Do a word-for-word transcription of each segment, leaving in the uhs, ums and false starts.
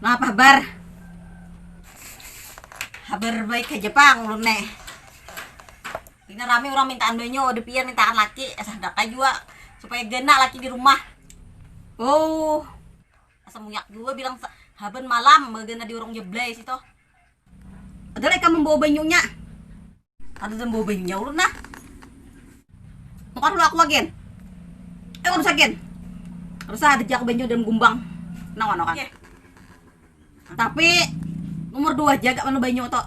Apa habar? Habar baik aja pang ulun nih. Ini rame orang mintaan banyu, ada pian mintaan laki, sadaka jua supaya gana laki di rumah. Oh, asa munyak jua bilang sa- haban malam bagana di urung jeblay situ. Ada leka membawa banyunya. Ada dan bawa banyunya ulun nah. Tukar dulu aku agen. Eh, harus agen. Harus ada jago banyu dan gumbang. Nah, wano kan. Tapi nomor dua jaga mana banyu to.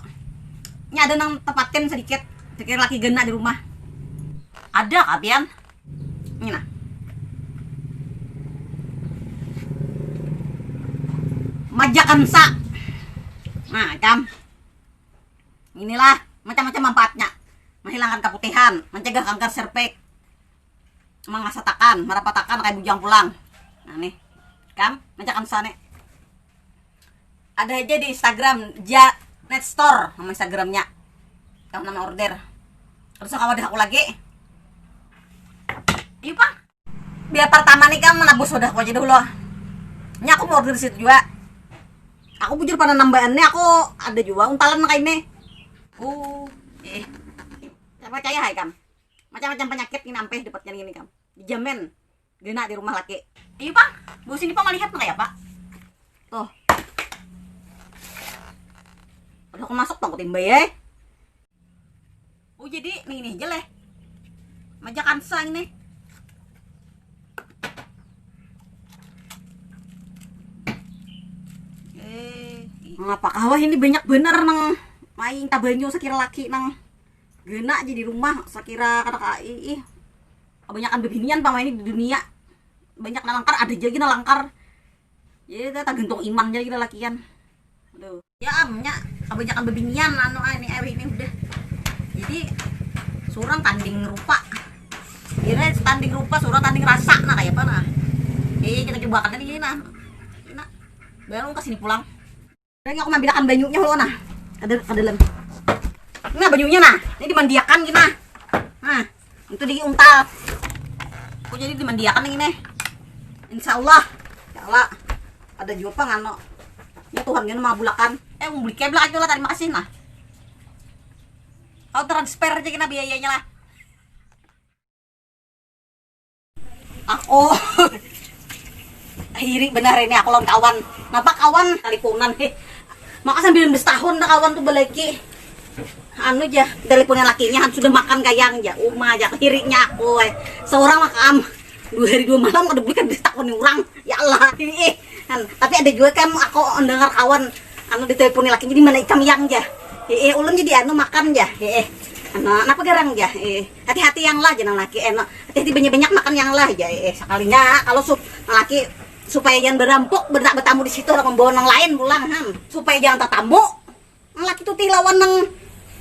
Ini ada nang tepatin sedikit. Pikir laki gena di rumah. Ada kah pian? Ini nah. Majakan sa. Nah, kam. Inilah macam-macam manfaatnya. Menghilangkan keputihan, mencegah kanker serviks, mengasatakan, merapatakan kayak bujang pulang. Nah nih, kam, majakan sa nih. Ada aja di Instagram, Janet Store nama Instagramnya. Kamu nama order. Terus kawan aku lagi. Iya pang. Biar pertama nih kamu menabus sudah aku aja dulu. Ini aku mau order di situ juga. Aku bujur pada nambaan nih aku ada juga untalan kayak ini. Oh, eh. Saya percaya hai kam. Macam-macam penyakit ini sampai dapatkan gini kam. Dijamin. Gena di rumah laki. Iya pang. Bau sini pang melihat nang kayak apa? Tuh. Udah aku masuk tuh aku timbai ya. Oh jadi nih nih aja leh. Majakan sa ini. Eh, ih. Ngapa kawah ini banyak bener nang main tabanyu sakira laki nang gena aja di rumah sakira kada ka ih, ih. Kebanyakan bebinian pang ini di dunia. Banyak nang langkar ada aja gina langkar. Jadi kita tergantung iman aja kita lakian. Aduh. Ya amnya kebanyakan bebinian anu ah, ini awi ini udah. Jadi surang tanding rupa. Kira tanding rupa surang tanding rasa nah kayak apa nah. Eh kita coba kan ini nah. Nah. Baru ke sini pulang. Ini aku mambilakan banyunya lo nah. Ada ke dalam. Nah banyunya nah. Ini dimandiakan gini nah. Nah, itu di untal. Aku jadi dimandiakan ini. Insya Allah. Ya Allah. Ada juga pang anu. Ya Tuhan gini mabulakan. Eh, mau beli keblak aja lah terima kasih nah. Kau transfer aja kena biayanya lah. Aku hiri benar ini aku lawan kawan. Napa kawan talipunan he. Maka sambilan belas tahun dah kawan tuh belaki. Anu jah, teleponnya lakinya kan sudah makan kayang ja, uma ja hirinya aku eh. Seorang makam dua hari dua malam kada boleh kada ditakoni orang. Ya Allah, ih. Kan, tapi ada juga kan aku dengar kawan anu diteleponi laki jadi mana ikam yang ja. Ih, ulun jadi anu makan ja. Ih, anu apa garang ja. Ih, hati-hati yang lah jangan laki eno. Hati-hati banyak-banyak makan yang lah ja. Ih, sekalinya kalau sup laki supaya jangan berampuk bertak bertamu di situ orang membawa orang lain pulang ham supaya jangan tatamu. Laki tuti lawan nang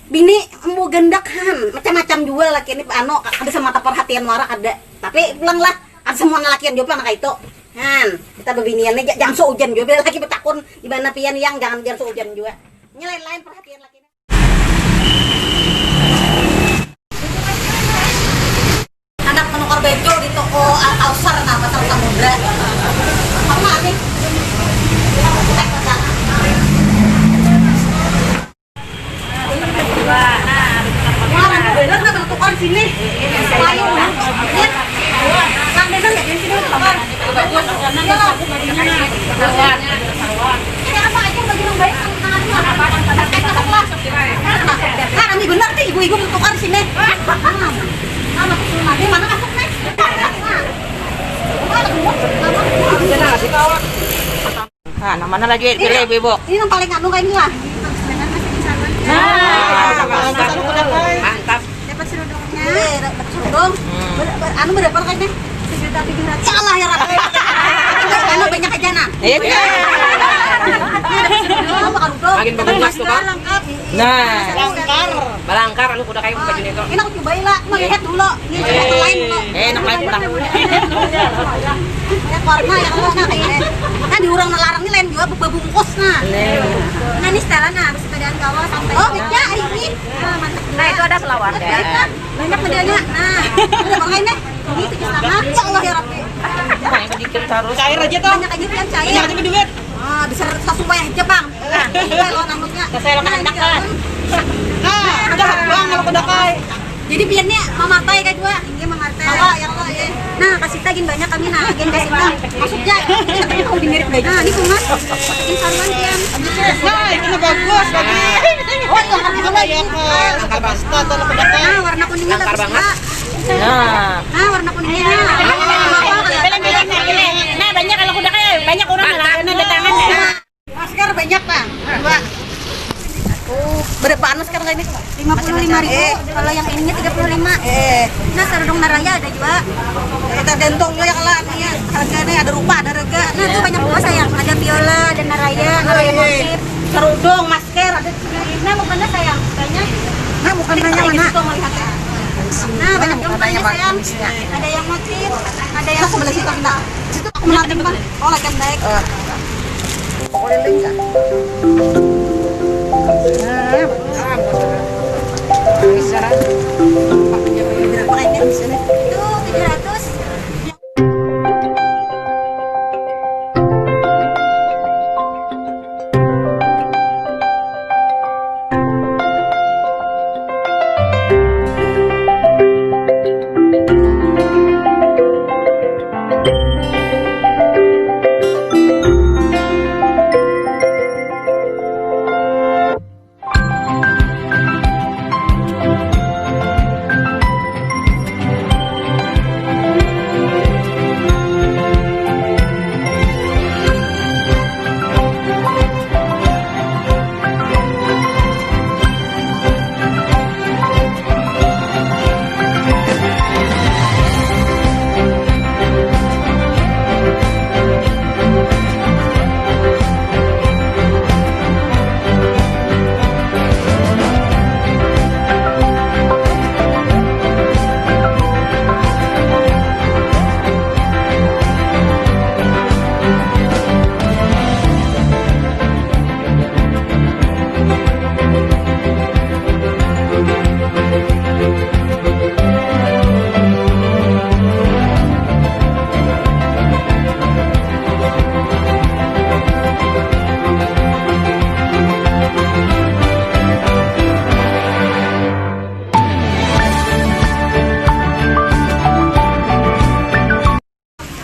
bini embu gendak han macam-macam jua laki ini anu kada semata perhatian wara kada tapi pulang lah kada semua lalakian jua pulang kayak itu han kita bebinian aja jangan seujan jua bila laki betakun di mana pian yang jangan jangan seujan jua ini lain-lain perhatian laki ini. Anak menukar baju di toko Al Kausar nah pasar Samudra. Apa nih? Wah, bener nggak menukar sini? Payu, ya. Nang bener nggak di sini menukar? Bagus. Ini apa aja baju yang baik? Nah, rami benar nih ibu-ibu bertukar di sini. Nah, nah, di mana masuk nih? Nah, nah, mana lagi pilih ibu-ibu? Ini yang paling anu kayaknya lah. Nah, mantap. Dapat serudungnya. Iya, dapat serudung. Hmm. Ber- ber- anu berapa kayaknya? Sejuta tujuh ratus. Ya Allah ya Rabbi. Anu banyak aja nah. Iya. Ini dapat serudung, apa karudung? Makin bagus tuh, Kak. Lengkap. Nah, balangkar anu kuda kayu baju itu. Ini aku cobain lah, aku mau lihat dulu. Ini ada yang lain dulu. Eh, enak lain pulang. Ada warna yang warna kayak ini. Nah, di urang melarang ini lain juga bebungkus nah. Nah, ini setelan nah, harus sepedaan kawa sampai. Oh, beda ini. Nah, mantap. Nah, itu ada selawar. Banyak modelnya. Nah, udah pakai nih. Ini tujuh setengah. Ya Allah ya Rabbi. Banyak sedikit harus. Cair aja tuh. Banyak aja kan cair. Banyak aja duit. Ah, bisa sesuai aja, Bang. Nah, sesuai lawan rambutnya. Sesuai lawan. Nah, ini kandak, kan? Nah, udah, Bang, kalau kudakai. Jadi, biar nih mamatai kah jua? Ini mamatai. Apa? Yang lo, ya. Nah, kasih tagin banyak kami, nah, agen kasih tag. Maksudnya, ini mau dimirip baju. Nah, ini kumat. Ini saruan, pian. Nah, itu bagus, bagus. Oh, yang kamu sama ya, Kak. Angkar basta atau lo kudakai? Nah, warna kuningnya bagus juga. Nah. Nah, warna kuningnya. Nah, banyak kalau kudakai, banyak orang lah, karena ada tangan. Nah. Masker banyak, Bang. Dua. Oh, berapaan masker ini? Lima puluh lima ribu. Eh. Kalau yang ininya tiga puluh lima. Eh. Nah, sarudung naraya ada juga. Kita dentong ya kalau ininya. Harganya ada rupa, ada harga. Nah, itu banyak juga, sayang. Ada viola, ada naraya, naraya motif. Sarudung, masker, ada. Nah, bukannya, sayang, banyak. Nah, bukan nanya mana? Nah, banyak juga, sayang. Ada yang motif, ada yang sebelah situ, nah. Situ aku melatih, Bang. Oh, latihan baik. Eh. Keliling ya? Nah, bagus. Bisa. Berapa ini di sini? Itu tujuh ratus.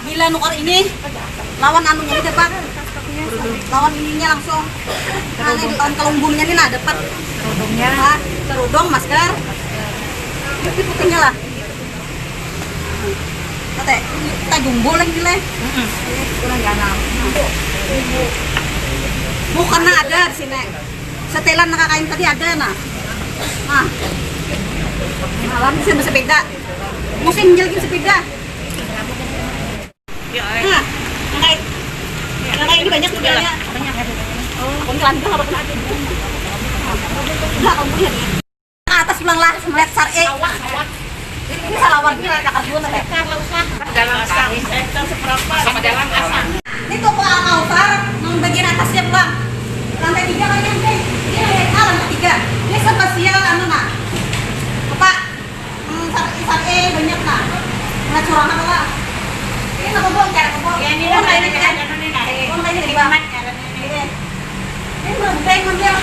Bila nukar ini lawan anunya ini dapat, lawan ininya langsung. Nah, ini lawan kelumbungnya ini, nah, dapat. Kerudungnya. Ah, kerudung, masker. Ini putihnya lah. Kata, kita jumbo lagi, leh. Mm-mm. Kurang ganal. Bukan, nah, ada di sini. Setelan nak kain tadi ada, nah. Nah. Malam bisa bersepeda. Musim jelakin sepeda. Nah, yang kayak, yang kayak ini banyak modelnya. Oh, aku ngelantur apa kena? Enggak, kamu punya nih. Ke atas pulang lah, melihat sar-, eh. Ini salawan, ini lah, cakar dulu, teh. Dalam asam. Sama dalam asam. Ini toko Al Kausar, yang bagian atasnya pulang. Lantai tiga kayaknya, teh. Ini lantai, ah, lantai tiga. Ini spesial, anu, nah. Apa? Hmm, sar-, sar-, eh, banyak, nah. Nah, curang apa lah? Ini apa, Bu? Cara apa, Bu? Ya, ini. Oh, lah, ini, ini, kan? Ini, nah, eh. Oh, lah, ini, Bang. Ini. Ini berapa yang ngambil?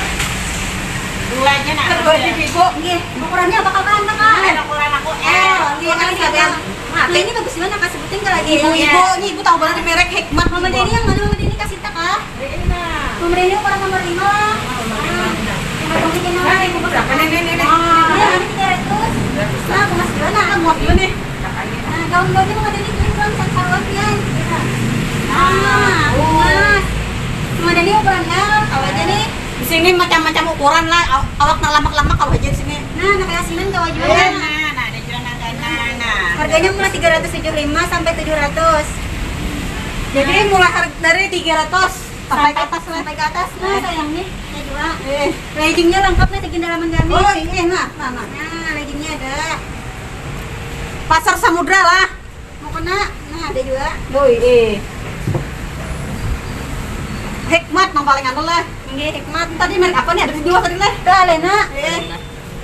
Dua aja, nah. Kedua aja, Ibu. Nggih. Ukurannya apa, Kakak? Anak, Kak? Nah, ukuran aku L. Oh, iya, kan, Kakak. Nah, ini bagus juga, nah, Kak, sebutin, Kak, lagi. Ibu, iya. Ibu, ini Ibu tahu banget merek Hikmat. Mama Deni yang mana, Mama Deni? Kasih tak, Kak? Ini, nah. Mama Deni ukuran nomor lima lah. Oh, nomor lima. Nah, yang paling tinggi, nah, ini berapa? Nih, nih, nih, nih. Nah, ini tiga ratus. Nah, aku masih dua, nah. Muat juga, nih. Nah, gaun-gaunnya Mama Deni kirim, Bang, satu sawan, pian. Nah, oh. Mas. Mama Deni ukuran L, tahu aja, nih. Di sini macam-macam ukuran lah, aw-, awak nang lamak-lamak kawa haja di sini. Nah, nah, kayak asinan kawa jua. Iya, nah, nah, ada jua nang kaya nah, nah. Harganya mulai tiga ratus tujuh puluh lima sampai tujuh ratus. Jadi, nah, mulai har-, dari tiga ratus sampai ke atas lah. Sampai ke atas, nah, sayang nih, ada jua. Eh. Leggingnya lengkap nih, segini dalaman kami. Oh, iya, nah, nah, nah. Nah, leggingnya ada. Pasar Samudra lah. Mau kena? Nah, ada juga. Doi, eh. Hikmat nang paling anu lah. Nggih, Hikmat. Tadi merek apa nih? Ada dua tadi lah. Tuh, Alena. Eh.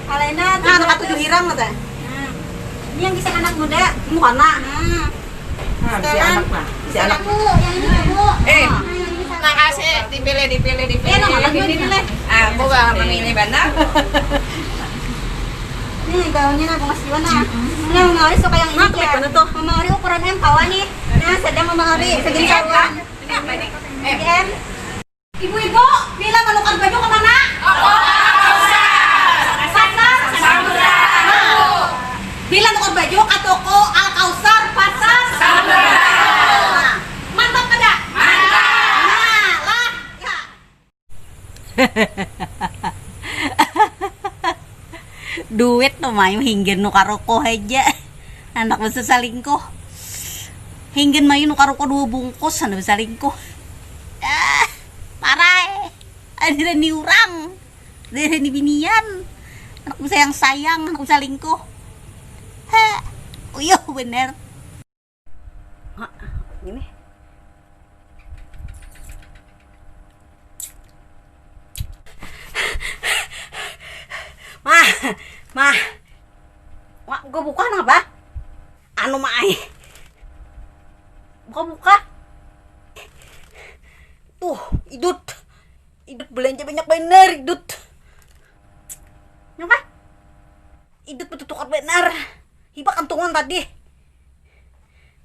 Alena. Nah, anak tujuh tujuh ratus. Hirang lah, teh. Nah. Ini yang kisah anak muda. Mau kena? Nah. Nah, si setelan. Anak, nah. Si anak. Setelan, Bu. Yang ini, Bu. Eh. Nah, yang ini sama. Makasih, dipilih, dipilih, dipilih. Iya, nang mana juga dipilih. Ah, aku gak memilih benar. Nih, gaunnya aku masih mana? Nah, mau suka yang ini aja. Mama Ori ukuran M kawan nih. Nah, sedang Mama Ori segini kawan. Ini apa nih? Eh. Ibu-ibu, bila menukar baju ke mana? Pasar. Samudra. Bila nukar baju ke toko Al Kausar, pasar. Samudra. Nah, mantap kada? Mantap. Nah, lah. Ya. Duit nu mayu hinggan nu karukuh haja. Anak basa salingkuh. Hinggan mayu nu karukuh dua bungkus handak basalingkuh. Ah, parai. Ada ni urang. Ada ni binian. Anak basa yang sayang, anak basa salingkuh. Ha, uyuh bener. Ini. Mah, mah. Wah, gue buka napa? Anu mai. Buka buka. Tuh, idut. Idut belanja banyak bener, idut. Napa? Idut betutukar bener. Hiba kantungan tadi.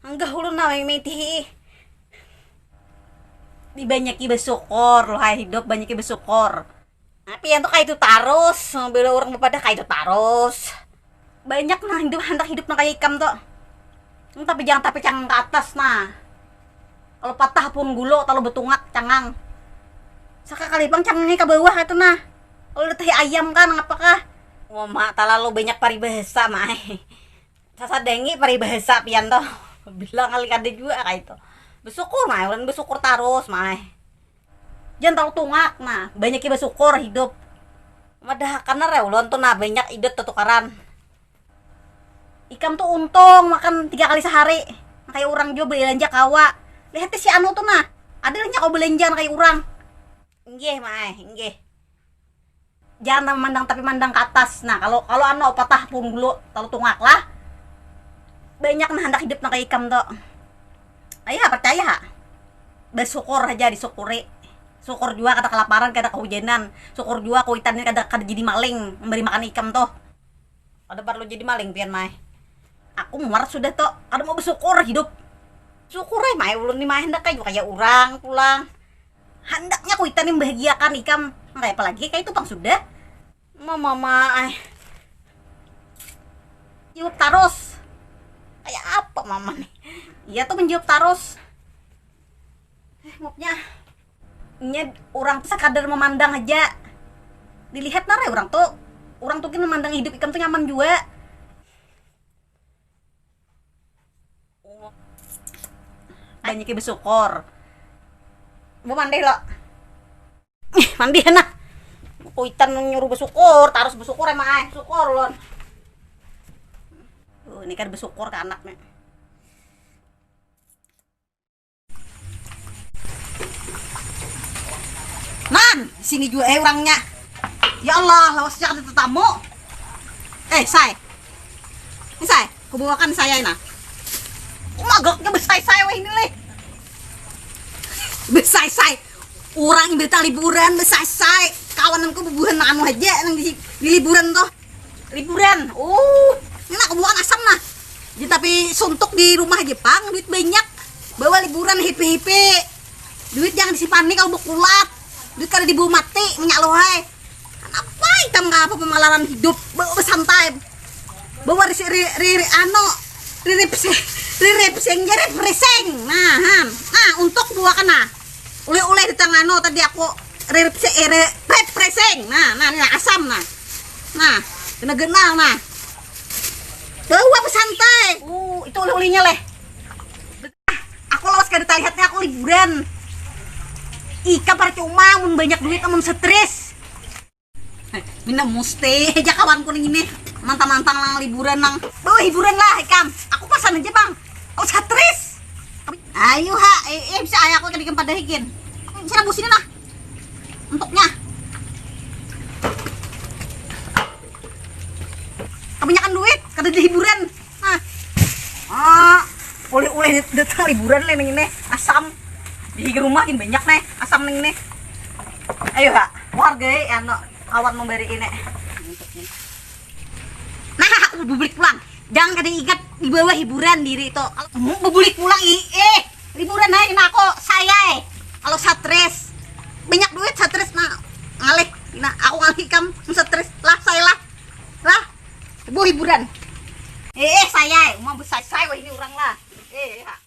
Anggah ulun nah mimitihi. Dibanyaki bersyukur, luhai hidup banyaki bersyukur. Nah, pian tu kaitu tarus, bila urang bapadah kaitu tarus. Banyak nang hidup handak hidup nang kaya ikam tu. Tapi jangan tapi cangang ke atas nah. Kalau patah pun gulo, kalau betungak cangang. Sakakali pang cangangnya ke bawah kaitu nah. Kalau ditahi ayam kah nangapa kah? Mama talalu banyak paribahasa mah. Sasadangi paribahasa pian tuh. Bilang kali kada jua kaitu. Besukur mah, ulun besukur tarus mah. Jangan tahu tungak nah, banyak iba sukur hidup. Madahakan nar ya ulun tuh nah banyak idut tutukaran. Ikam tuh untung makan tiga kali sehari. Kayak orang jua belanja kawa. Lihat si anu tuh nah, ada nya kau belanja kayak orang. Inggih mah, inggih. Jangan memandang tapi mandang ke atas. Nah, kalau kalau anu patah pun dulu, kalau tungak lah. Banyak nah hendak hidup nang kayak ikam tuh. Ayah percaya ha? Bersyukur aja disyukuri. Syukur juga kada kelaparan, kada kehujanan. Syukur juga kuitan ini kada kada jadi maling memberi makan ikam tuh. Kada perlu jadi maling pian mai. Aku muar sudah tuh, kada mau bersyukur hidup. Syukur ai mai ulun ni mai hendak kayu kaya urang pulang. Handaknya kuitan yang membahagiakan ikam. Kayak apa lagi kayak itu pang sudah. Mama mai. Jawab tarus. Kayak apa mama nih? Iya tuh menjawab tarus. Eh, maafnya. Nya orang tuh sekadar memandang aja. Dilihat narai orang tuh. Orang tuh kan memandang hidup ikam tuh nyaman juga. Banyak yang bersyukur. Bu mandi lo. Ih, mandi nah. Kuitan nyuruh bersyukur, tarus bersyukur emang ay, syukur ulun. Tuh, ini kan bersyukur ke anaknya. Nan, sini juga eh orangnya. Ya Allah, lawasnya ada tetamu. Eh, say. Ini say, kubawakan saya ini. Magaknya besai saya weh ini leh. Besai say. Orang yang berita liburan besai say. Kawananku bubuhan anu aja nang di, di liburan tuh. Liburan. Oh, ini aku bukan asam nah. Jadi tapi suntuk di rumah aja pang duit banyak. Bawa liburan hipi-hipi. Duit jangan disimpan nih kalau berkulat. Duit kada dibawa mati minyak lohai. Kenapa hitam nggak apa pemalaran hidup? Bawa bersantai. Bawa risi ri, ri, ri, ano ririp sing ririp sing jadi refreshing. Nah, han. Nah, untuk dua kena. Uleh-uleh di tengah no tadi aku ririp sing eh, ri, refreshing. Nah, nah, nah asam nah. Nah, kena genal nah. Bawa bersantai. Uh, itu uleh-ulehnya leh. Aku lawas kada terlihatnya aku liburan. Ika percuma mun banyak duit amun stres. Mina musti aja kawanku nih ini mantang-mantang lang liburan lang. Bawa hiburan lah ikam. Aku pasan aja bang. Oh stres. Ayo ha, eh, eh bisa ayah aku tadi kempadahikin. Sini bu sini lah. Untuknya. Kebanyakan duit, kada ada hiburan. Nah. Ah, oleh-oleh datang liburan leh ini asam. Di rumah ini banyak nih. Asam Tam ning nih. Ayo ha, warga ya, anu, kawan memberi ini. Nah, bubulik pulang. Jangan kada ingat di bawah hiburan diri itu. Kalau bubulik pulang i, eh, hiburan aja nah aku saya eh. Kalau stres, banyak duit stres nah ngalih. Nah, aku ngalih ikam stres lah saya lah. Lah, bu hiburan. Eh, eh saya eh, mau besai saya wah ini orang lah. Eh, ya.